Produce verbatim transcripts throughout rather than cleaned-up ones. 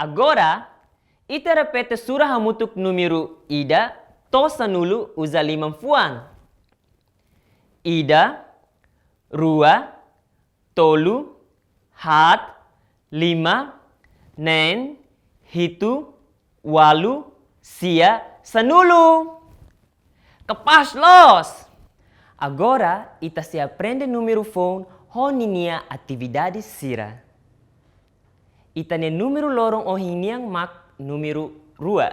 Agora, ita repete sura hamutuk númeru ida to'o sanulu uza liman-fuan. Ida, rua, tolu, haat, lima, neen, hitu, ualu, sia, sanulu. Kapás loos! Agora, ita sei aprende númeru foun ho ninia atividade sira. Ita-nia númeru loron ohin nian mak númeru rua.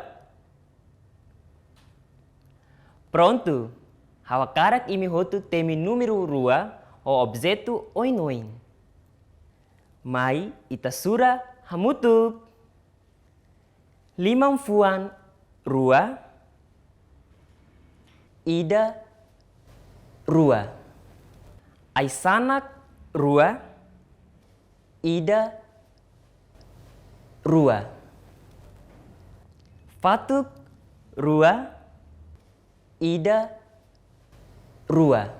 Prontu, ha'u hakarak imi hotu temi númeru rua ho objetu oin-oin. Mai ita sura hamutuk. Liman-fuan rua, ida, rua. Ai-sanak rua, ida, rua. Fatuk rua, ida, rua.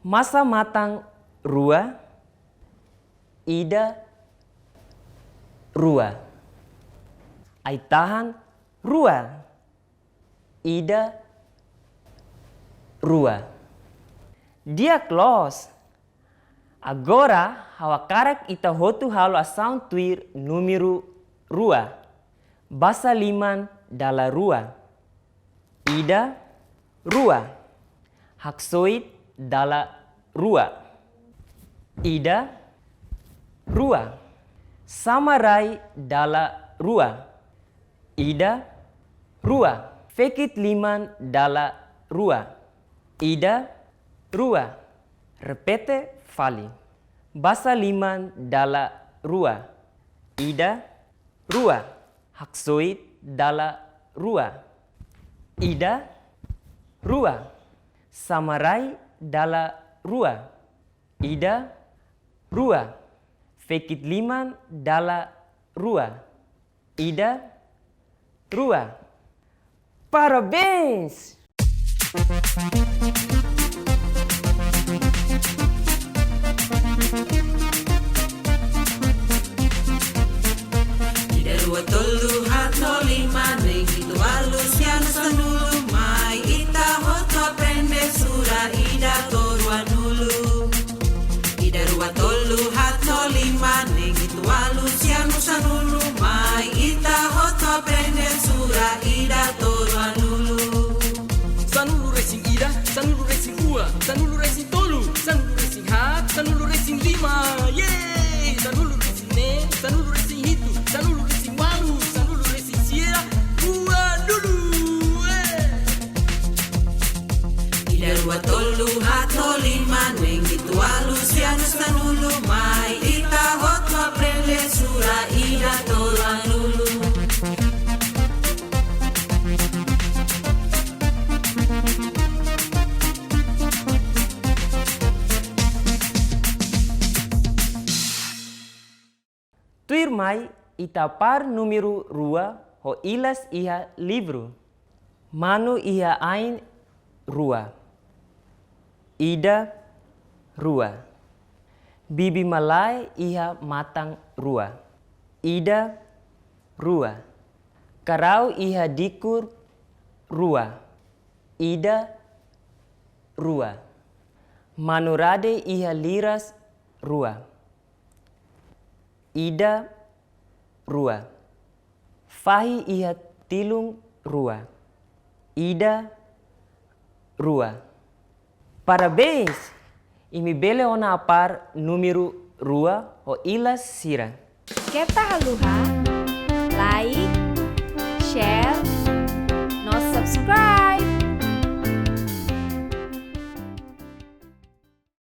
Masa-matan rua, ida, rua. Ai-tahan rua, ida, rua. Di'ak loos! Agora, ha'u hakarak ita hotu halo asaun tuir númeru rua. Basa liman dala rua. Ida, rua. Haksoit dala rua. Ida, rua. Sama rai dala rua. Ida, rua. Fekit liman dala rua. Ida, rua. Repete fali. Basa liman dala rua. Ida, rua. Haksoit dala rua. Ida, rua. Sama rai dala rua. Ida, rua. Fekit liman dala rua. Ida, rua. Parabéns! Ida, rua, tolu, haat, lima, neen, hitu, ualu, sia, neen, sanulu. Mai ita hotu aprende sura ida to'o ruanulu. Ida, rua, tolu, haat, lima, neen, hitu, ualu, sia, neen, sanulu. Mai ita hotu aprende sura ida to'o ruanulu. Sanulu-resin-ida, sanulu-resin-rua, sanulu-resin-tolu, sanulu-resin-haat, sanulu-resin-lima. Yeay! Sanulu-resin-neen, sanulu-resin-hitu, sanulu-resin-ualu, sanulu-resin-sia, ruanulu. Eh! Ida, rua, tolu, haat, lima, neen, hitu, ualu, sia, neen, sanulu. Mai ita hotu aprende sura ida to'o ruanulu. Tuirmai, ita apár númeru rua ho ilas iha livru. Manu iha ain rua. Ida, rua. Bibi-malae iha matan rua. Ida, rua. Karau iha dikur rua. Ida, rua. Manu-rade iha liras rua. Ida, rua. Fahi iha tilun rua. Ida, rua. Parabéns! Imi bele ona apár númeru rua ho ilas sira. Keta haluha like, share, no subscribe.